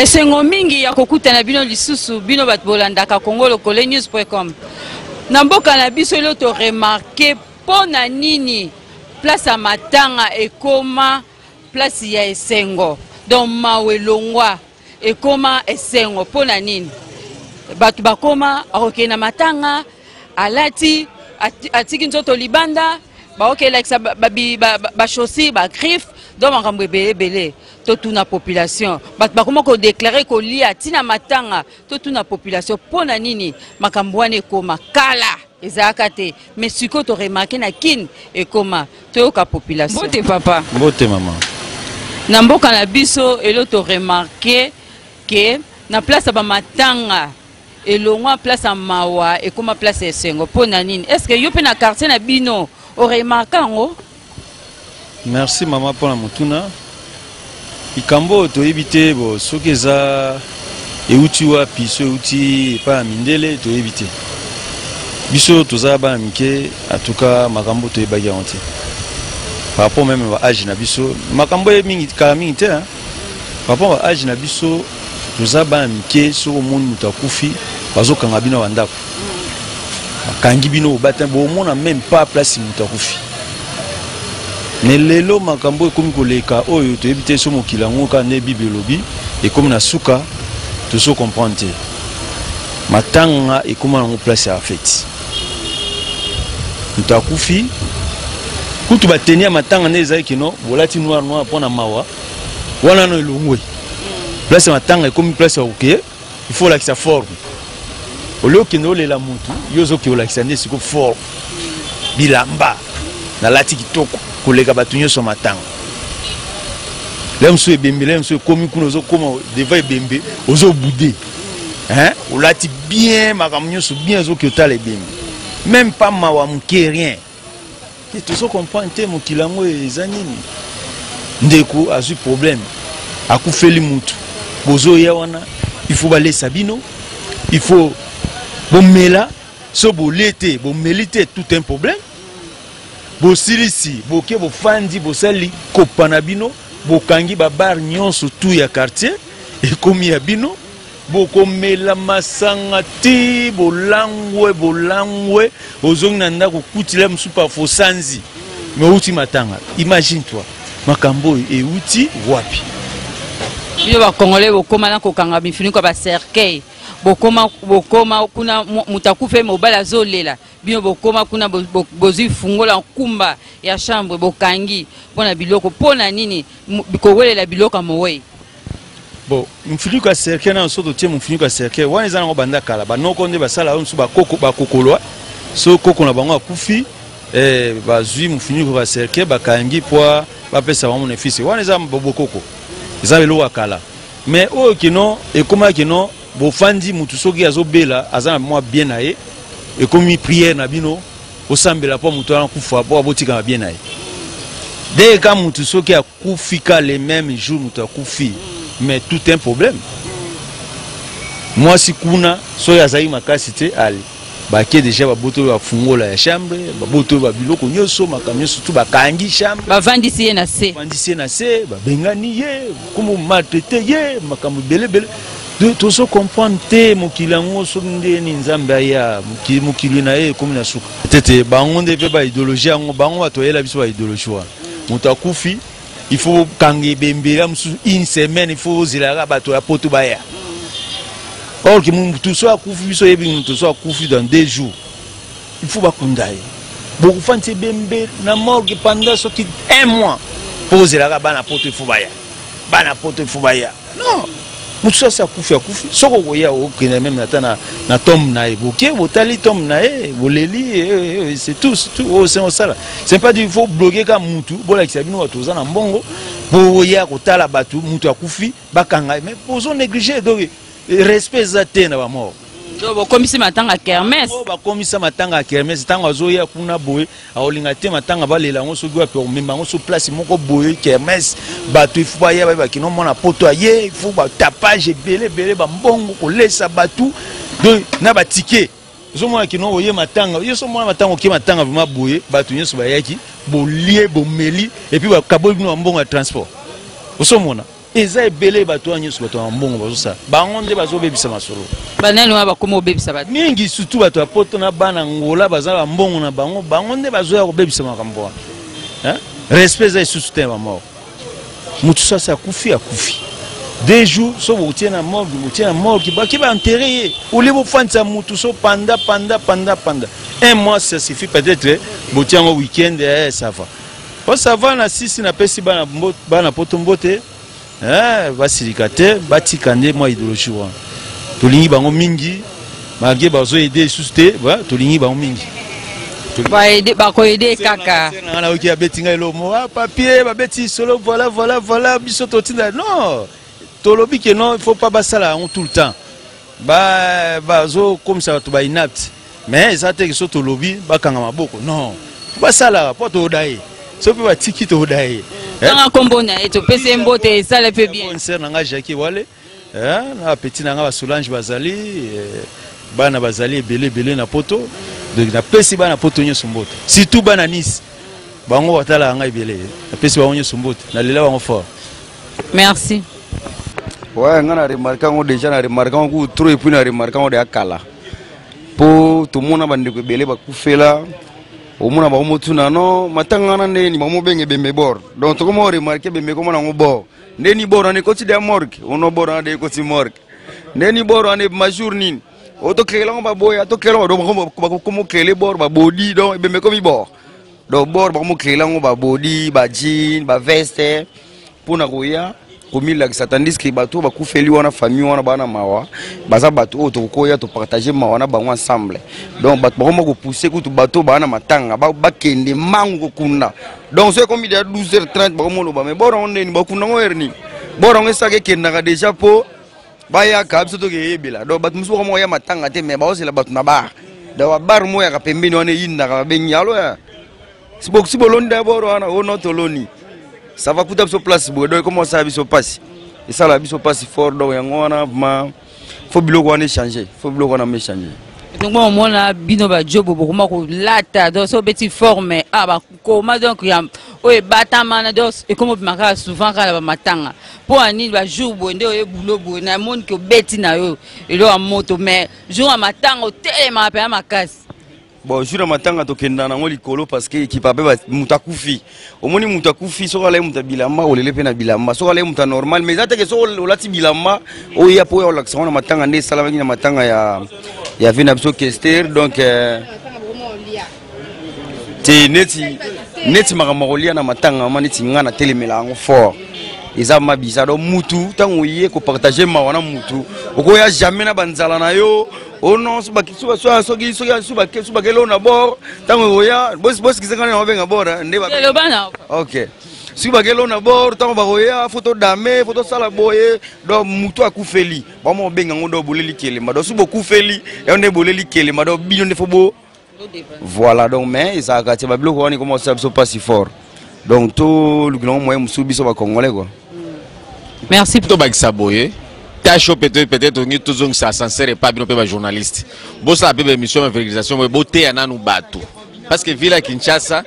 Esengo mingi ya kokutana bino lisusu, bino bato bolandaka Congo Lokole News.com. Na mboka na biso elo to remarquer mpo na nini place ya matanga ekoma place ya esengo, donc mawa elongwa ekoma esengo. Mpo na nini bato bakoma akokende na matanga alati atiki nzoto libanda, baokelakisa bachaussure, bagriffe, donc makambo ebele ebele. Totuna population, bato bakoma kodeklare kolia ntina matanga. Totuna population mpo na nini makambo wana ekoma. Kala ezalaka te, mais sikoyo toremarke na Kine ekoma. Toyoka population. Mbote papa. Mbote mama. Na mboka na biso elo toremarke ke na place ya bamatanga elongwa place ya mawa, ekoma place ya esengo. Mpo na nini? Est ce que yo mpe na quartier na bino oremarke yango? Merci mama mpona motuna. Likambo oyo toyebi te bo soki eza euti wapi, so euti epai ya mindele, toyebi te. Biso toza bana mike, atuka makambo toyebaki yango te par rapport même ba age na biso. Makambo ye mingi kala mingi te, hein? Par rapport ba age na biso, toza bana mike. Soki omoni moto akufi, bazokanga bino bandako, bakangi bino, bobata, bomona même pas place moto akufi. Mais lelo makambo ekomi koleka oyo toyebi te. So mokili yango kaka nde Bible elobi ekomi na suka, tozo comprendre te. Matanga ekóma nango place ya fête. Moto akufi kutu, bateni ya matanga nde ezali kino bolati noir noir mpo na mawa wana no elongwe. Place ya matanga ekomi place ya koke, il faut olakisa forme. Olie okende olela mutu, yo ozoke olakisa nde siko forme, bilamba nalati kitoko koleka bato nyonso ya matanga. Le mosusu ebembe, le mosusu ekomi kuna, ozokoma devant ebembe, ozobude, hein? Olati bien, makambo nyonso bien, ozoki otala ebembe, même pas mawa moke, rien te. Tozo comprendre te mokili yango eza nini. Ndeko azwi problème, akufeli mutu, bozoya wana, il faut balesa bino, il faut bomela. So bolie te, bomeli te, tout un problème. Bosilisi, boke, bofandi, bosali kopa na bino, bokangi babar nyonso tu ya quartier, ekomi ya bino. Bokomela masanga ti bolangwe, bolangwe, ozongi na ndako, okutila mosusu parfois osanzi, me outi matanga. Imagine toi, makambo oyo euti wapi? Bino bacongolais bokóma na kokanga mifuniko ya bacercueil, bokóma, bokóma kuna, moto akufa, mobali azolela, bino bokóma kuna, bozwi fungola nkumba ya chambre, bokangi mpo na biloko. Mpo na nini kowelela biloko ya mowei? Bon, mofuniko ya cercueil nano, so totie mofuniko ya cercueil wana, eza nango banda kala. Banoko nde basala oyo, mosusu bakoko bakokolwa. So koko na bango akufi, bazwi mofuniko ya cercueil, bakangi po bapesa bango bénéfice wana. Eza bokoko, eza eloko ya kala. Mais oyo kino ekóma kino bofandi, mutu soki azobela, aza na mwa bien na ye, ekomi prière na bino, osambela mpo moto wana kufa mpo abotikama bien na ye. Dès ka mutu soki akufi ka le même jour moto akufi, mais tout un problème. Mwasi kuna soki azali makasi te, ale bake déjà, baboto oyo bafungola ya chambre, baboto oyo babiloko nyonso, makambo nyonso tu, bakangi chambre. Bavandisi ye na se. Bavandisi ye na se, babengani ye, komo maltraité ye, makambo ebele ebele. Tozo comprendre te mokili yango soki ndeni Nzambe aya, mokili na ye ekomi na suka tete. Bango nde mpe baidéologie yango, bango bato bayela biso baidéologie wana. Moto akufi, il faut kanga ebembela mosusu une semaine, il faut ozelaka bato ya poto baya. Or ke motu so akufi, biso oyebi, motu so akufi, dans 2 jours il faut bakunda ye. Bokofandisa ebembe na morgue pendant soki un mois mpo ozelaka bana poto, il faut baya, bana poto il faut baya. Non, motu so asi akufi, akufi. Soki okoya, okende même ata na tombe na ye, boke, botali tombe na ye, boleli, c'est tout, c'est tout. Oyo sen osala, c'est pas dire il faut bloquer ka mutu. Bolakisa bino bato oza na mbongo, boya kotala bato. Mutu akufi, bakanga, mais bozo négliger. Donc respect eza te na bamort. Donc bokomisi matanga kermesse. Bakomisa matanga ya kermesse. Ntango azoya kuna boye, aolinga te matanga balela yango soki wapi, omema yango so place moko boye, kermesse. Bato il faut baya, bayeba kino mwana poto aye, il faut batapage ebele ebele, bambongo, kolesa bato, donc na batike. Ozomona kino oye matanga, yo so mona matanga, okie matanga vraiment boye, bato nyonso bayaki, bolie, bomeli, et puis bakaboli bino bambongo ya transport. Ozomona. Eza ebele bato wana nyonso, bato ya mbongo bazosala bango nde bazobebisa masolo. Banani wana bakoma obebisa bato? Mingi, surtout bato ya Poto na bana Ngola, baza bambongo na bango, bango nde bazoya kobebisa makambo wana. Respect eza lisusu te. Bamort, motu sasi akufi, akufi 2 jours, so botie na morgue, botie na morgue, baki baenterrer ye. Olie bofandisa mutu so panda panda panda panda un mois, ça suffit. Peut-être botie yango week-end, eh, ça va po ça va. Na sisi napesi bana, bana Poto mbote, eh, basilika te, batika nde mwa idéologie wana. Tolingi bango mingi, malgré bazoaider lisusu te, tolingi bango mingi. Bakoaider kaka. Nga nayoki abeti ngai elomo, ah, papier babeti solo, voilà, voilà, voilà. Biso totinda non, tolobi ke non, il faut pas basala yango tout le temps, bazokomisa bato bainapte. Mais eza te ke so tolobi bakanga maboko, non, basalaka mpo toyoda ye, so mpe batiki toyoda ye. Tanga nkombo na ye, topesi ye mbote, esala mpe bien. Sœur na ngai Jackie Wale na bapeti na ngai basolange bazali, bana bazali ebele ebele na Poto. Donc napesi bana Poto nyonso mbote, surtout bana Nice, bango batalaka ngai ebele. Napesi bango nyonso mbote, nalela bango fort. Merci. Ouais, nga na remarquer yango déjà, na remarquer yango kutu trop, et puis na remarquer yango deya kala, mpo tomona bandeko ebele bakufela, omona bango motuna no matanga wana ndeni bamobenga ebembe bord. Donc tokoma oremarquer ebembe ekoma nango bord ndeni, bord wana ekoti deya morgue, ono bord wana de ekoti morgue ndeni, bord wana ebima jour nini otoklela yango, baboya toklela yango, bakoma okrele bord babodi. Donc ebembe ekomi bord, donc bord bakoma oklela yango babodi, bajean, baveste mpona koya komilakisa, tandis que bato oyo bakufeli wana, famille wana baa na mawa, baza bato oyo tokokoya topartager mawa na bango ensemble. Donc bato bakoma kopousser kutu bato oyo baa na matanga bakende mangu kokunda. Donc so ekomi deya 12h30, bakoma oloba: "Mais bord yango ndeni bakunda yango heure nini? Bord yango esaka ekendaka déjà mpo bayaka biso tokeyebela." Donc bato mosusu bakoma koya matanga te, mais baozela bato na bar. Donc babar mo oyaka pembeni wana eyindaka, babengi: "Alo ya si boloni d'abord wana ono toloni, ça va kuta biso place boye." Donc ekoma osala biso mpasi, esala biso mpasi fort. Donc yango wana vraiment faut biloko wana échanger, faut biloko wana échanger. Donc omona bino bajobo bokoma kolata, donc so obeti forme a bakoma, donc ya oyo ebatama, donc ekoma obima kaka souvent kaka na bamatanga. Mpo ya nini bajour boye nde oye bulo boye, namoni ke obeti na yo eloko ya moto, mais jour ya matanga otelemaka mpenza makasi? Bon, jour ya matanga tokenda nango likolo, parce que ekipa mpe moto akufi. Omoni moto akufi, soki alai moto ya bilamba, olele mpe na bilamba. Soki alai moto ya normal, mais eza teke soki olati bilamba oya mpo oya olakisa ngo na matanga. Nde esalamaki na matanga ya vieux na biso Kester. Donc te neti makambo ya kolia na matanga ma neti nga natelemela yango fort, eza mabisa. Donc mutu ntango oye kopartager mawa na mutu, okoya jamais na banzala na yo. Oh non, soki bakeli oyo na bord, ntango ekoya bosikisa ngai na babenga bord nde. Ok, soki bakeli oyo na bord, ntango bakoya, faut todame, faut tosala boye. Donc mutu akufeli, bamo obenga yango donc boleli kelemba. Donc soki bokufeli yango nde boleli kelemba, donc bino nde faut bo voilà. Donc mais ezalaka te, babiloko wana ekoma kosala biso mpasi fort. Donc tolukila ngo moyen mosusu, biso bacongolais quoi. Merci. Tobakisa boye, tâche oyo peut-être olingi tozongisa ascenseur epa bino mpe bajournaliste, bosala mpe baémission ya évangélisation boye, boteya nanu bato, parce que ville ya Kinshasa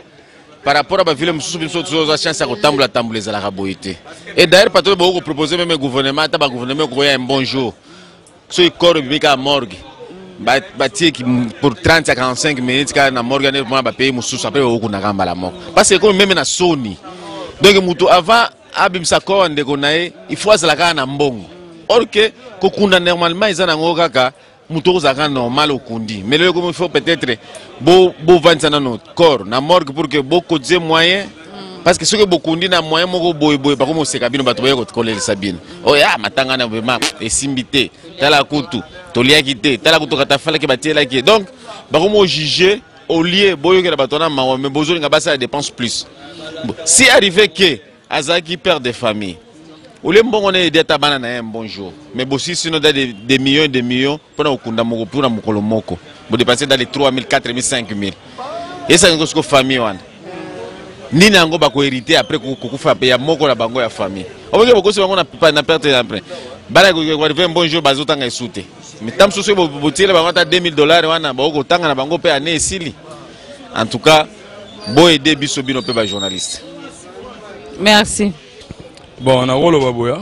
par rapport à baville mosusu, biso tozwa chance ya kotambola tambola, ezalaka boye te. Et d'ailleurs patro boko kopropose même gouvernement, ata bagouvernement ekoya un bon jour, soki corps ebimi kaka morgue, batie pour 30 à 45 minutes kaka na morgue ane mpona bapays mosusu, après okundaka mbala moko, parce que ekomi même na soni. Donc motu avant abimisa corps ya ndeko na ye, il faut azala kaka na mbongo, or que kokunda normalement eza nango kaka moto okozala kaka normal okundi. Mais lelo ekomi, il faut peut-être bovandisa nano corps na morgue pour que bokotize moyen, parce que soki bokundi na moyen moko boyeboye, bakomi koseka bino, bato baye kolelisa bino: "Oyo ah, matanga na vraiment esimbi te, tala kutu toliaki te, tala kutu katafalaki batielaki ye." Donc bakomi ojuger au lieu boyokela bato wana mawa, mais bozolinga basala dépense plus. Bon, si arrivé ke azalaki père de famille, olie mbongo na edi ata bana na ye un bon jour, mais bosisi no da des millions et des millions mpona kokunda moko, mpona mokolo moko bodépenser dans les 3 000, 4 000, 5 000. Esangi siko famille wana nini yango bakohériter après kokufa ya moko na bango ya famille? Omoki bokosi bango na perte après bana koarriver un bon jour bazotanga esu te. Mais ta mosusu botiele bango ata 2000 $ wana, bakokotanga na bango mpe ane esili. En tout cas boaider biso, bino mpe bajournaliste. Merci. Bon, nakoloba boya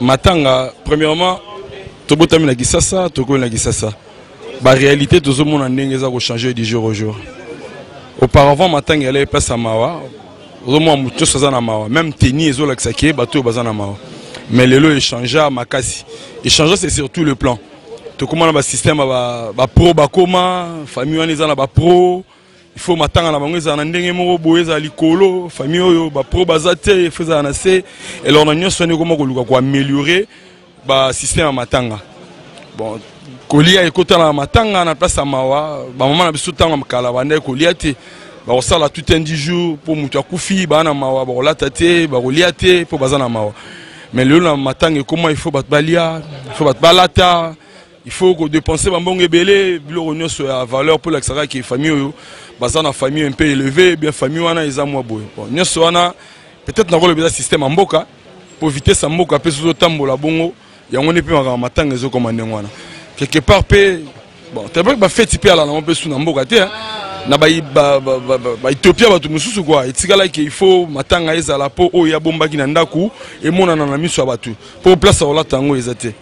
matanga, premièrement tobotami na Kisasa, tokoli na Kisasa, baréalité tozomona ndenge eza kochanger du jour au jour. Auparavant, matanga elai place ya mawa, ozomona motu nyonso aza na mawa, même teni ezolakisaki ye bato oyo baza na mawa. Mais lelo échangea makasi, échangea, c'est surtout le plan. Tokóma na basystème ya bapro, bakóma famille wana eza na bapro, il faut matanga na bango ezala na ndenge moko boye, ezala likolo. Famille oyo bapro baza te, il faut ezala na se. Alors na nyonso wana ekoma koluka koaméliorer basystème ya matanga. Bon, kolia ekotala na matanga na place ya mawa. Bamama na biso ntango kala bandaki kolia te, bakosala tout un 10 jours mpo moto akufi, baa na mawa, bakolata te, bakolia te mpo baza na mawa. Mais lelo na matanga ekoma il faut bato balia, il faut bato balata, il faut kodépenser bambongo ebele, biloko nyonso ya valeur mpo elakisaka ke famille oyo baza na famille un peu élevé bien, famille wana eza mwa boye. Bon, nyonso wana peut-être nakoloba eza système ya mboka po vitesse ya mboka mpe soki ozotambola bongo, yango nde mpe makambo matanga ezokoma ndenge wana quelque part mpe. Bon, tebaki bafeti mpe ala nango mpe su na mboka te, na baethiopia bato mosusu kua etikalaki, il faut matanga ezala mpo oyo abombaki na ndako emonana na miso ya bato, mpo place ya kolata yango eza te.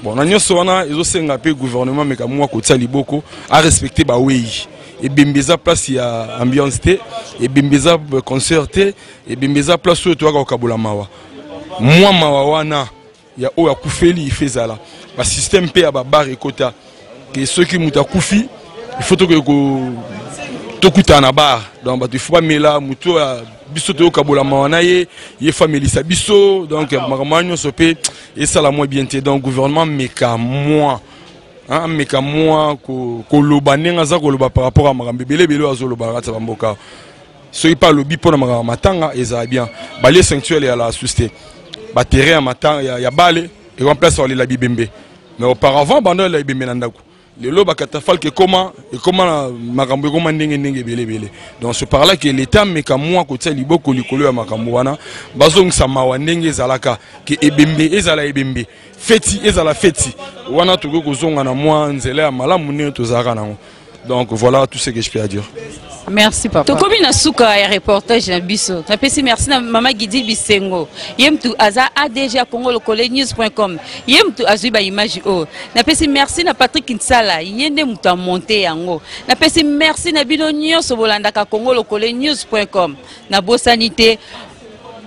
Bon, na nyonso wana ezosenga mpe gouvernement meka mwa kotia liboko, arespecter bawei. Ebembe eza place ya ambiance te, ebembe eza concert te, ebembe eza place oyo toyaka kokabola mawa, mwa mawa wana ya oyo akufeli. Ife ezala basystème mpe ya babar ekota ke soki moto akufi, il faut tokoki tokutana na bar. Donc bato il faut bamela, moto oyo biso toyokabola mawa na ye, ye faut amelisa biso. Donc makambo wana nyonso mpe esala mwa bien te. Donc gouvernement meka mwa ameka mwa koloba ndenge aza koloba par rapport ya makambo ebele ebele oyo azoloba na kati ya bamboka. Soki mpe alobi mpona makambo matanga ezala bien, balieu sanctuaire ya susu te, baterrain ya matanga ya bale ekoma place balela bibembe. Mais auparavant bando lela bibembe na ndako, lelo bacatafalque ekoma, ekoma na makambo, ekoma ndenge ndenge ebele ebele. Donc c'est par là que l'État meka mwa kotia liboko likolo ya makambo wana, bazongisa mawa ndenge ezalaka, ke ebembe ezala ebembe, feti ezala feti. Wana tokoki kozonga na mwa nzela ya malamu ndenge tozalaka nango. Donc voilà tout ce que je peux dire. Merci papa. Tokomi na suka ya reportage na biso. Napesi merci na mama Gidi Bisengo, ye mutu aza ADG ya Congo Lokole News.com, ye mutu azwi baimage oyo. Napesi merci na Patrick Nsala, ye nde mutu amonte yango. Napesi merci na bino nyonso bolandaka Congo Lokole News.com. Nabosani te,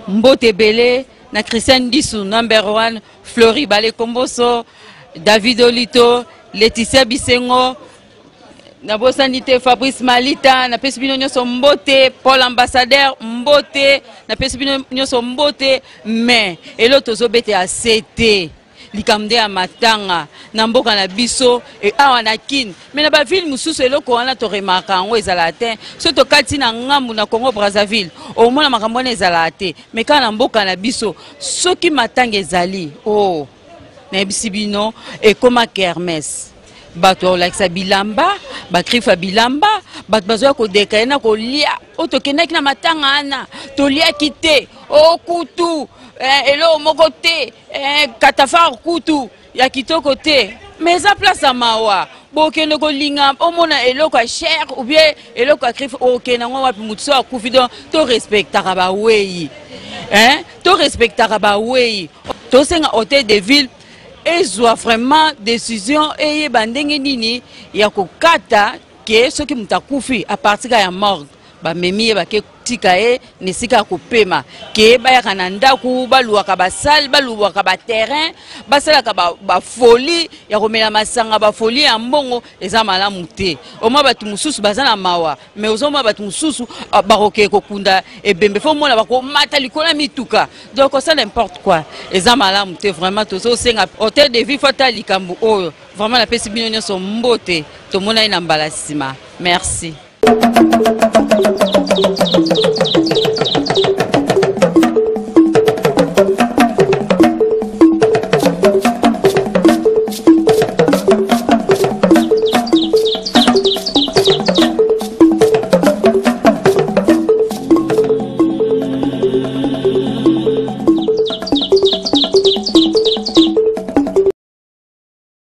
mbote ebele na Christian Ndisu number 1, Flori Balekomboso, David Olito, Laetitia Bisengo, nabosani te Fabrice Malita. Napesi bino nyonso mbote. Paul Ambassadeur, mbote. Napesi bino nyonso mbote. Mais elo tozobetela se te likambo nde ya matanga na mboka na biso e awa na Kine, mais na baville mosusu eloko wana toremarquaka yango ezalaka te. So tokati na ngambu na Congo Brazzaville, omona makambo wana ezalaka te. Mais kaka na mboka na biso, soki matanga ezali o oh, nayebisi bino, ekoma kermesse. Bato bakolakisa bilamba, bagriffe ya bilamba, bato bazoya kodeka ye na kolia. Oyo tokendaki na matanga wana, toliaki te, o kutu eloko moko te, catafalque kutu ya kitoko te. Mais eza place ya mawa. Bokende kolinga omona eloko ya cher ou bien eloko ya griffe, okende yango wapi? Motu so akufi. Donc torespectaka bawei, hein? Torespectaka bawei. Tosenga hôtel de ville ezwa vraiment décision, eyeba ndenge nini ya kokata ke soki moto akufi, à partir ya morgue bamemi ye, bake tika ye na esika ya kopema, ke bayaka na ndako, baluwaka basale, baluwaka baterrain, basalaka bafolie ya komela masanga, bafolie ya mbongo, eza malamu te. Omwa bato mosusu baza na mawa, mais ozomona bato mosusu bakokee kokunda ebembe, faut omona bakomata likolo ya mituka, donc osala n'importe quoi, eza malamu te. Vraiment tozosenga hôtel de ville faut ata likambo oyo. Vraiment napesi bino nyonso mbote, tomonani na mbala nsima. Merci.